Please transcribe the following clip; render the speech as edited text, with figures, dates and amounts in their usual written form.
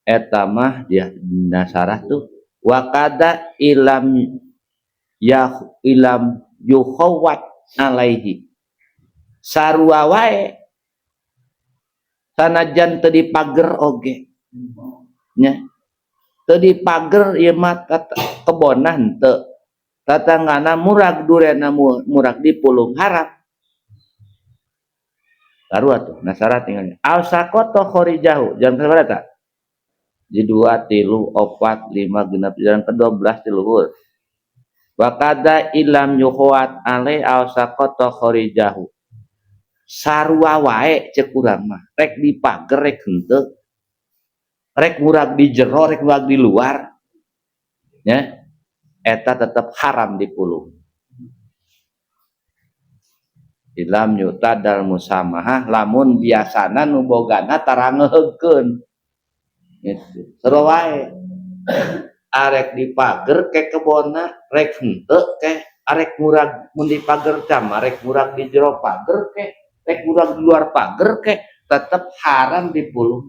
Eta mah dia dina syarah tuh wa kadza illam ya illam yukhawwat alaihi, sarua wae sanajan teu dipager oge nya. Teu dipager ieu mah, kebonna henteu, tatanggana murag durena murag dipulung haram. Sarua tuh na syarah tinggal au saqata kharijahu. Jangan sabaraha eta? Di dua, tilu, opat, lima, genep, jalan ke-12 di luhur. Wa kadza illam yukhawwat alai au saqata kharijahu, sarua wae cek urang mah, rek dipager rek henteu, rek murag di jero rek murag di luar nya, eta tetep haram dipulung. Illam yu'tadal musamahah, lamun biasana nu bogana tara ngeheugkeun gitu. Sarua wae arek dipager ke kebonna rek henteu ke, arek murag mun dipager cama, rek murag di jero pager ke, rek murag di luar pager ke, tetep haram dipulung.